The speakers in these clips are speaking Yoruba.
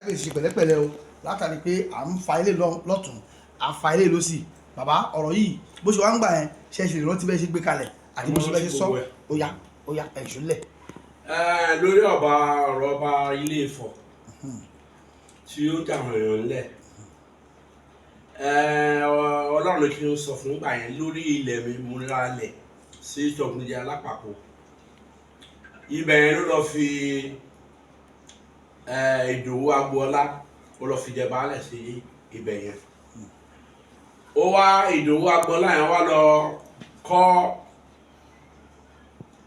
Kábíyèsí, ṣe pẹ̀lẹ́pẹ̀lẹ́ o, látàrí pé à ń fa ilé lọ́tún, à ń fa ilé lọ́sì. Bàbá, ọ̀rọ̀ yìí, bó ṣe wá ń gbà yẹn, ṣe é ṣe lè rántí bẹ́ẹ̀ ṣe gbé kalẹ̀ àti bó ṣe bẹ́ẹ̀ ṣe sọ? Gbogbo ẹ̀. Ó yá, ó yá, ẹ̀ṣọ́ lẹ̀. Lórí ọba, ọ̀rọ̀ ọba Ilé Ifọ̀ tí ó jà wọ́n èèyàn ńlẹ̀, Ọlọ́run kí n sọ fún gbà yẹn lórí ilẹ̀ mi. Mo ra lẹ̀ sí Tọ̀gbìnjẹ Alápapọ̀, ibẹ̀ yẹn ló lọ fi Ìdòwú Agboola, ó lọ fi jẹ baálẹ̀ sí ibẹ̀ yẹn. Ó wá, Ìdòwú Agboola yẹn wá lọ kọ́,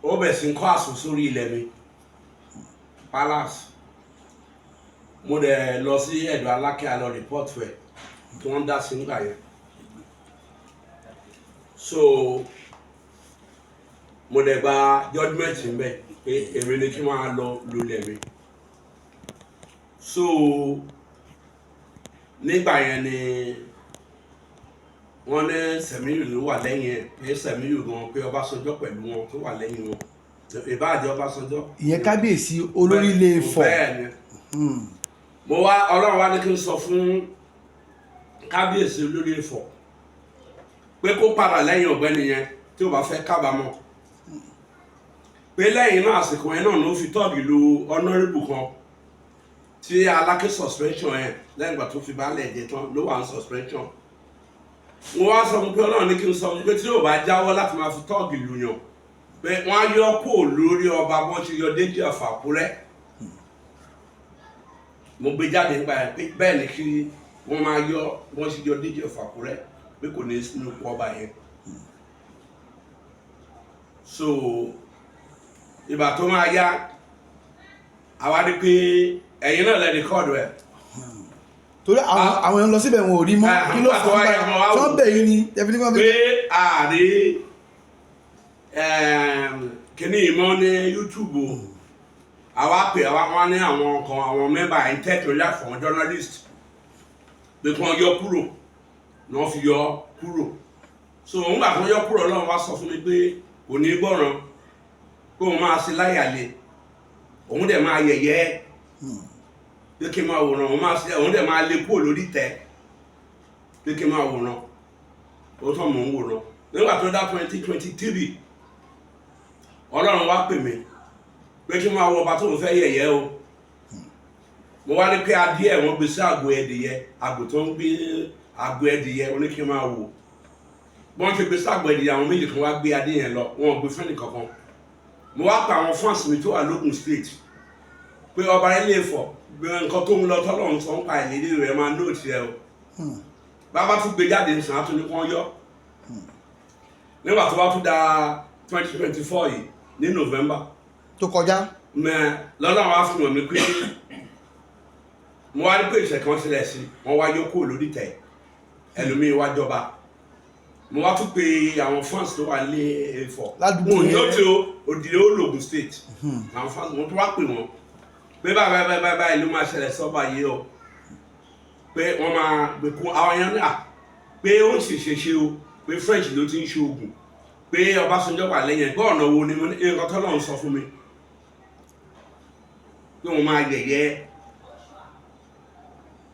ó bẹ̀ sí ń kọ́ àsùn sórí ilẹ̀ mi, palace. Mo dẹ̀ lọ sí ẹ̀dọ̀ Alákẹ́, lọ report ẹ̀ tí wọ́n dá sí nígbà yẹn. So mo dẹ̀ gba judgement ńbẹ̀ pé èmi ni kí n máa lọ lulẹ̀ mi. So nígbà yẹn ni wọ́n ní Sẹ̀míyù ló wà lẹ́yìn ẹ̀, pé Sẹ̀míyù gan, pé Ọbásanjọ́ pẹ̀lú wọn tó wà lẹ́yìn wọn, ìbáàjẹ́ Ọbásanjọ́. Ìyẹn kábíyèsí olórí Ilé Ifọ̀? Bẹ́ẹ̀ ni. Mo wá, Ọlọ́run wá ní kí n sọ fún kábíyèsí olórí Ifọ̀ pé kó padà lẹ́yìn ọ̀gbẹ́ni yẹn tí ó bá fẹ́ kábàámọ̀, pé lẹ́yìn náà, àsìkò yẹn náà ló fi tọ́ọ̀gì lu honourable kan tí Aláké suspension yẹn. Lẹ́yìn ìgbà tó fi baálẹ̀ jẹ tán ló wà ní suspension. Mo wá sọ fún pé Ọlọ́run ní kí n sọ fún pé tí yóò bá jáwọ́ láti máa fi tọ́ọ̀gì lu yàn, pé wọ́n á yọ kó lórí ọba bọ́n ṣe yọ Déjì of Àkúrẹ́. Mo gbé jáde nípa ẹ̀ pé bẹ́ẹ̀ ni kí wọ́n máa yọ bọ́n ṣe yọ Déjì of Àkúrẹ́, pé kò ní sínú ipò ọba yẹn. So ìgbà tó máa yá, àwa rí pé ẹ̀yin náà lẹ record ẹ̀. Torí àwọn èèyàn lọ síbẹ̀, wọn ò rí mọ́. Ah, Kí ló nígbà fà tó á wá báyìí yá, mo wá tí wò. wọ́n bẹ̀ yín ni ẹbí ní wọ́n fi Pé ààrí kíní ìmọ̀ ní YouTube o. Àwa pè àwa, wọn ní àwọn kan, àwọn member intellectual for journalist, pé kí wọ́n yọ kúrò ní wọ́n fi yọ kúrò. So nígbà tí wọ́n yọ kúrò, Ọlọ́run wá sọ fún mi pé kò ní gbọ́ràn, pé òun máa ṣe láyàlé, òun dẹ̀ máa yẹ̀yẹ́, pé kí n máa wòran. Òun máa ṣe, òun dẹ̀ máa lé kúrò lórí tẹ̀, pé kí n máa wòran. Ó tán, mò ń wòran. Nígbà tó dá 2023, Ọlọ́run wá pè mí pé kí n máa wọ ọba tó ń fẹ́ yẹ̀yẹ́ o. Mo wá ní pé adìẹ wọn gbé sí àgọ́ ẹdìyẹ, àgọ́ tó ń gbé àgọ́ ẹdìyẹ. Ó ní kí n máa wò wọ́n ṣe gbé sí àgọ́ ẹdìyẹ. Àwọn méjì kan wá gbé adé yẹn lọ, wọn ò gbé fẹ́ni kankan. Mo wá pa àwọn fans mi tó wà lógùn State pé ọba Ilé Ifọ̀ gbé nǹkan tó ń lọ, tọ́lọ́run sọ ń pa ìlérí rẹ̀, máa note ẹ o. Bàbá tún gbé jáde ń sàn á tún ní kán yọ. Nígbà tó bá tún da 2024 yìí ní November tó kọjá, mẹ lọ́lọ́run wá fún mi pé mo wá ní pé ìṣẹ̀ kan ṣẹlẹ̀ sí wọn, wá yọ kúrò lórí tẹ̀, ẹlòmíín wá jọba. Mo wá tún pe àwọn fans tó wà lé Ifọ̀ Ládùúgbò mo ní yẹn. ó ti o òdìdí ó lògùn State, àwọn fans, mo tún wá pè wọ́n pé báyìí báyìí báyìí báyìí ló máa ṣẹlẹ̀ sọ́ba yìí o, pé wọ́n máa gbé kún àwọn yẹn ní à pé ó ń ṣèṣe ṣe o, pé French ló ti ń ṣe oògùn, pé Ọbásanjọ́ wà lẹ́yìn ẹ̀, pé ọ̀nà wo ni. Mo ní nǹkan tọ́lọ́run sọ fún mi pé wọ́n máa yẹ̀yẹ́.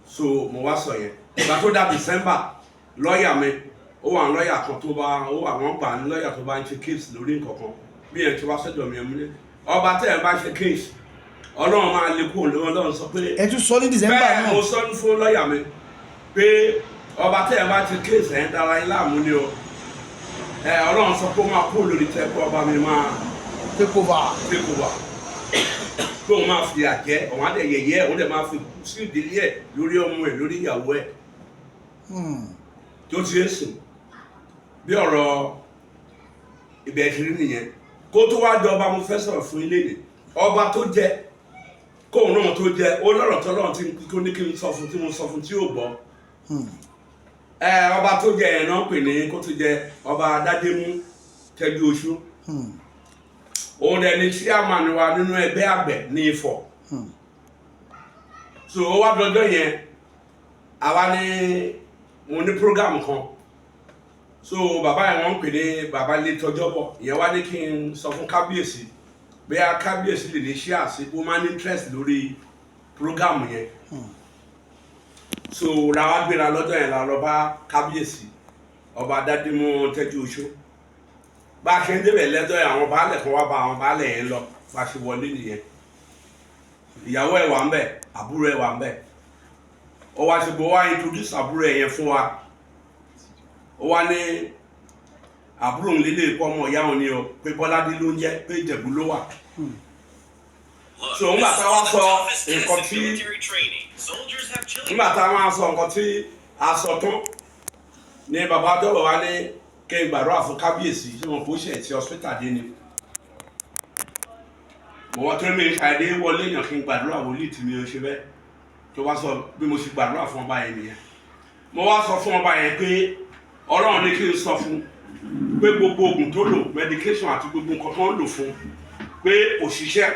So mo wá sọ yẹn. Ìgbà tó dá December, lọ́ọ̀yà mi, ó wà ní lọ́ọ̀yà kan tó bá ó wà, wọ́n gbà ní lọ́ọ̀yà tó bá ń ṣe case lórí nǹkan kan bí yẹn tó bá sọ́dọ̀ mi. Ẹ̀ mú ní ọba tẹ́ ẹ̀ bá ṣe case, Ọlọ́run máa lè kúrò lọ́wọ́. Ọlọ́run sọ pé Ẹ tún sọ ní December bẹ́ẹ̀ náà? Mo sọ fún lọ́ọ̀yà mi pé ọba tẹ́ ẹ bá ti case, ẹ̀ ń dára yín láàmú ni o. Ẹ Ọlọ́run sọ pé ó máa kúrò lórí tẹ́, pé ọba mi máa take over. Take over, pé òun máa fi àjẹ́, òun á dẹ̀ yẹ̀yẹ́, òun dẹ̀ máa fi sí ìdílé ẹ̀, lórí ọmọ ẹ̀, lórí ìyàwó ẹ̀. Tó ti ń sùn bí ọ̀rọ̀ ibẹ̀ ṣe rí nìyẹn. Kó tó wá jọba, mo fẹ́ sọ̀rọ̀ fún ilé ni ọba tó jẹ, kóun náà tó jẹ, ó lọ́rọ̀ tọ́lọ́run tí kò ní kí n sọ fún, tí mo sọ fún tí ò gbọ́. Ẹ ọba tó jẹ ẹ̀ náà pè ní kó tó jẹ ọba Adádémú Tẹ́jú Oṣù. Òun dẹ̀ ni chairman wa nínú ẹgbẹ́ àgbẹ̀ ní Ifọ̀. So ó wá dọjọ́ yẹn, àwa ní mo ní program kan. So bàbá yẹn, wọ́n ń pè ní bàbá ilé tọjọ́bọ̀ ìyẹn, wá ní kí n sọ fún kábíyèsí bóyá kábíyèsí lè ní ṣíà sí woman interest lórí program yẹn. So la wá gbéra lọ́jọ́ yẹn, la lọ bá kábíyèsí, Ọba Dádímú Tẹ́jú Oṣó. Bá a ṣe ń débẹ̀ lẹ́jọ́ yẹn, àwọn baálẹ̀ kan wá bá àwọn baálẹ̀ yẹn lọ. Bá a ṣe wọlé nìyẹn, ìyàwó ẹ̀ wà ń bẹ̀, àbúrò ẹ̀ wà ń bẹ̀. Ó wá ṣe bó wá introduce àbúrò ẹ̀ yẹn fún wa. Ó wá ní àbúrò òun lélẹ̀, pọ́ ọmọ ìyá òun ni o, pé Bọ́ládé ló ń jẹ́, pé Ìjẹ̀bú ló wà. So ńgbà tá a wá sọ nǹkan tí a sọ tán ní bàbá dọ́wọ̀ wá ní kí n gbàdúrà fún kábíyèsí tí wọn kò ṣe ti hospital dé ni. Mo wá tó mi ṣàdé wọlé yàn kí n gbàdúrà wòlíì tí mi ò ṣe bẹ́ẹ̀. Tó wá sọ bí mo ṣe gbàdúrà fún ọba yẹn nìyẹn. Mo wá sọ fún ọba yẹn pé Ọlọ́run ní kí n sọ fún pé gbogbo oògùn tó lò, medication àti gbogbo nǹkan tó ń lò fún, pé kò ṣiṣẹ́,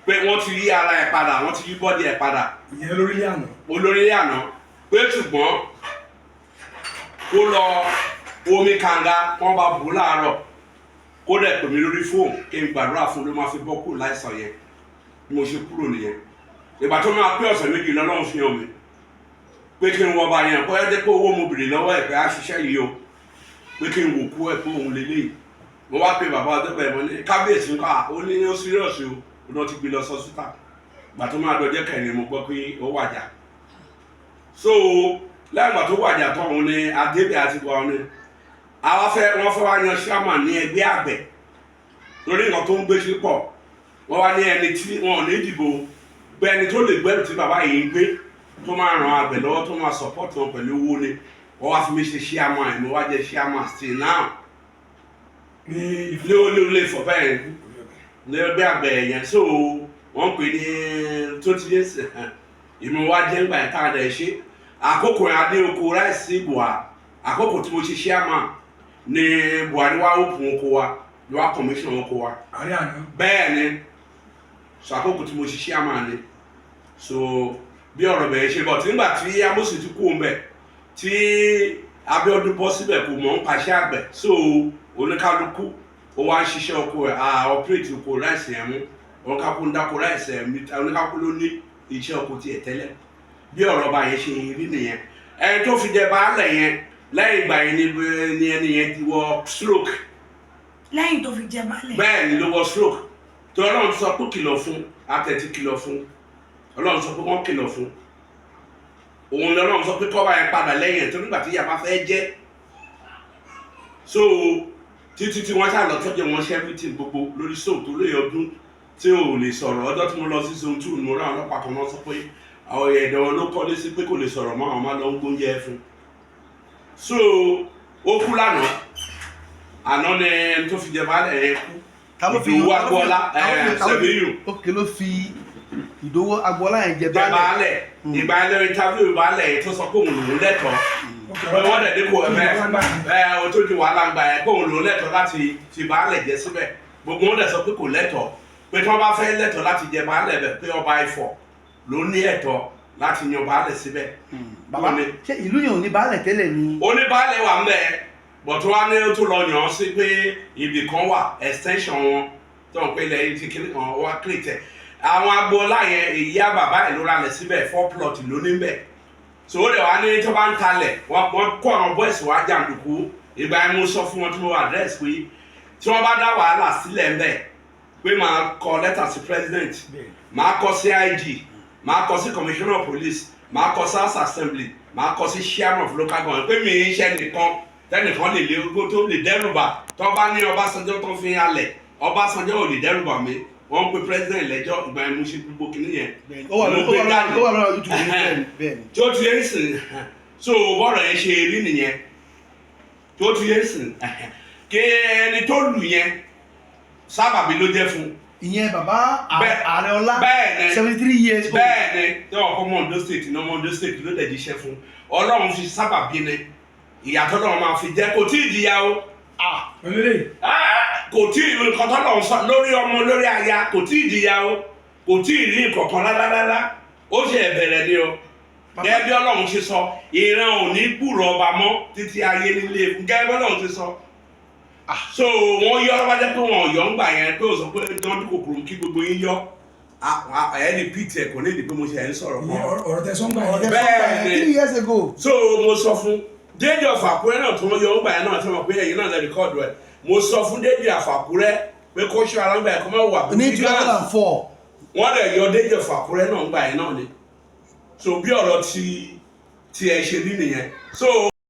pé wọ́n ti yí ara ẹ̀ padà, wọ́n ti yí body ẹ̀ padà. Ìyẹn lórílẹ̀ àná. Olórí àná, pé ṣùgbọ́n kó lọ omi kànga, wọ́n bá bù ú láàárọ̀, kó dẹ̀ pè mí lórí fóònù kí n gbàdúrà fún un, ló máa fi bọ́ kúrò láìsàn yẹn. Bí mo ṣe kúrò nìyẹn. Ìgbà tó máa pé ọ̀sẹ̀ 2 lọ́lọ́run fi hàn mí pé kí n wọ ọba yẹn, bóyá jẹ́ pé owó mo bèrè lọ́wọ́ ẹ̀ pé á ṣiṣẹ́ yìí o, pé kí n wò kú ẹ̀ pé òun lélẹ́yìí. Mo wá pe bàbá ọdọ́gbà ẹ̀, mo ní kábíyèsí ńkọ́? Ó ní ó serious o, ó náà ti gbé lọ sọ́sítà. Gbà tó máa dọjọ́ kẹrin, mo gbọ́ pé ó wàjà. So lẹ́yìn ìgbà tó wàjà tán, òun ni adébẹ̀ àti buhari òun ni àwa fẹ́, wọ́n fẹ́ wá yan chairman ní ẹgbẹ́ àgbẹ̀ lórí nǹkan tó ń gbé sí pọ̀. Wọ́n wá ní ẹni tí wọn ò ní dìbò pé ẹni tó lè gbẹ́rù tí bàbá yìí ń gbé, tó máa ràn àgbẹ̀ lọ́wọ́, tó máa support wọn pẹ̀lú owó ni. Wọ́n wá fi mí ṣe chairman ẹ̀. Mo wá jẹ́ chairman still now. Ní ní olè fọ bẹ́ẹ̀ ní ẹgbẹ́ àgbẹ̀ yẹn. So wọ́n pè ní tó ti yé ìmọ̀ wá jẹ́ ńgbà yẹn tá a dẹ̀ ṣe. Àkókò yẹn, adé oko ráìsì Buhari. Àkókò tí mo ṣe chairman ní Buhari wá open oko wa, ló wá commission oko wa. Àárẹ̀ àná. Bẹ́ẹ̀ ni. So àkókò tí mo ṣe chairman ni. So bí ọ̀rọ̀ bẹ̀rẹ̀ ṣe bọ̀ tí nígbà tí Amosun ti kú òun bẹ̀, tí Abíọ́dún bọ́ síbẹ̀, kò mọ̀ ń paṣẹ́ àgbẹ̀. So oníkálukú ó wá ń ṣiṣẹ́ oko ẹ̀, à operate oko ráìsì ẹ̀ mú, oníkálukú ń dáko ráìsì ẹ̀ mú, oníkálukú ló ní iṣẹ́ oko tiẹ̀ tẹ́lẹ̀. Bí ọ̀rọ̀ bá yẹn ṣe rí nìyẹn. Ẹni tó fi jẹ baálẹ̀ yẹn, lẹ́yìn ìgbà yẹn ni ẹni yẹn ti wọ stroke. Lẹ́yìn tó fi jẹ baálẹ̀. Bẹ́ẹ̀ ni, ló wọ stroke tó Ọlọ́run sọ pé kìlọ̀ fún, àtẹ̀tí kìlọ̀ fún. Ọlọ́run sọ pé wọ́n kìlọ̀ fún òun, lọ́lọ́run sọ pé kọ́ba yẹn padà lẹ́yìn ẹ̀ tó nígbà tí ìyá bá fẹ́ jẹ́. So títí tí wọ́n ṣáà lọ tọ́jú wọn ṣe everything gbogbo lórí stroke tó lóye ọdún tí ò lè sọ̀rọ̀. Ọjọ́ tí mo lọ sí Zone 2 ni mo rán àwọn ọlọ́pàá kan náà, sọ pé àwọn ẹ̀dọ̀ wọn ló kọ́lé sí, pé kò lè sọ̀rọ̀ mọ́, àwọn máa lọ ń gbóúnjẹ fún. So ó kú lánàá àná ni ẹni tó fi jẹ baálẹ̀ yẹn kú. Ta ló fi Ìdòwú Agboola. Sẹ̀míyù. Ok, ló fi Ìdòwú Agboola yẹn jẹ jẹ baálẹ̀. Baálẹ̀. Ìgbà yẹn lórí interview, baálẹ̀ yẹn tó sọ pé òun lòún lẹ́tọ̀ọ́, pé wọ́n dẹ̀ dípò ẹ̀ ẹ̀ o tó ju wàhálà ń gbà yẹn, pé òun lòún lẹ́tọ̀ọ́ láti fi baálẹ̀ jẹ síbẹ̀. Gbogbo wọn dẹ̀ sọ pé kò lẹ́tọ̀ọ́, pé tí wọ́n bá fẹ́ lẹ́tọ̀ọ́ láti jẹ baálẹ̀ bẹ̀, pé ọba Ifọ̀ ló ní ẹ̀tọ́ láti yan baálẹ̀ síbẹ̀. Bàbá, Ó ní ṣé ìlú yẹn ò ní baálẹ̀ tẹ́lẹ̀ ni? Oníbaálẹ̀ wà ń bẹ̀, bọ̀tún wá ní ó tún lọ yàn án sí pé ibì kan wà, extension wọn tó ń pè lẹ́yìn tí kíní kan wá create àwọn agboola yẹn. Ìyá bàbá ẹ̀ ló ralẹ̀ síbẹ̀, four plot ló ní bẹ̀. So ó dẹ̀ wá ní tó bá ń talẹ̀, wọ́n kó àwọn boys wá jàǹdùkú. Ìgbà yẹn mo sọ fún wọn tí mo address pé tí wọ́n bá dá wàhálà sílẹ̀ ń bẹ̀, pé màá kọ lẹ́tà sí president, màá kọ sí IG, màá kọ sí commissioner of police, màá kọ sí house assembly, màá kọ sí chairman of local government, pé mi ń ṣe nìkan tẹnìkan lè lé ogó tó lè dẹ́rùbà. Tó bá ní Ọbásanjọ́ tó fi halẹ̀, Ọbásanjọ́ ò lè dẹ́rùbà mi. Wọ́n ń pe president lẹ́jọ́. Ìgbà yẹn mo ṣe gbogbo kìíní yẹn. Ó wà Mo lórí gbé ó wà jáde. lórí ó wà lórí YouTube ní. Bẹ́ẹ̀ ni, bẹ́ẹ̀ ni. Tí ó ti yé ń sìn. So bọ́ọ̀rọ̀ yẹn ṣe rí nìyẹn tí ó ti yé ń sìn. Kí ẹni tó lù yẹn, sábàbí ló jẹ́ fún. Ìyẹn bàbá Bẹ́ẹ̀- Ààrẹ Ọlá, bẹ́ẹ̀ ni. 73 years old. Bẹ́ẹ̀ ni, tí wọ́n kọ́ mọ́ Ondo State ní ọmọ Ondo State ló dẹ̀ jíṣẹ́ fún. Ọlọ́run fi sábàbí ni ìyàtọ̀ náà máa fi jẹ́. Kò tí ì jìyà o. Pẹ̀lú eléyìí. Ah, kò tí ì nǹkan tó lọ́n sọ lórí ọmọ, lórí aya, kò tí ì jìyà o, kò tí ì rí nǹkan kan rárá rárá. Ó ṣe ẹ̀bẹ̀rẹ̀ ni o. Gẹ́gẹ́ bí Ọlọ́run ṣe sọ, ìran ò ní gbúrò ọba mọ́ títí ayé nílé, gẹ́gẹ́ bí Ọlọ́run ṣe sọ. So wọ́n yọ ọ́, bá jẹ́ pé wọ́n yọ ń gbà yẹn, pé ó sọ pé dán kòkòrò kí gbogbo yín yọ. Ẹ repeat ẹ, kò ní ìdí pé mo ṣe ẹ̀ ń sọ̀rọ̀ Ìyẹn kan. ọ̀rọ̀ tẹ sọ́ngbà Ọ̀rọ̀ tẹ yẹn. Bẹ́ẹ̀ sọ́gbà yẹn ni. 3 years ago. So mo sọ fún Déjì of Àkúrẹ́ náà tó ń yọ ọ́ngbà yẹn náà tí wọ́n pé ẹ̀yin náà lè record ẹ̀. Mo sọ fún Déjì of Àkúrẹ́ pé kó ṣe ara ń gbà yẹn, kó má wà Ní 2004. Wọ́n lè yọ Déjì of Àkúrẹ́ náà ń gbà yẹn náà ni. So bí ọ̀rọ̀ ti ẹ ṣe rí nìyẹn. So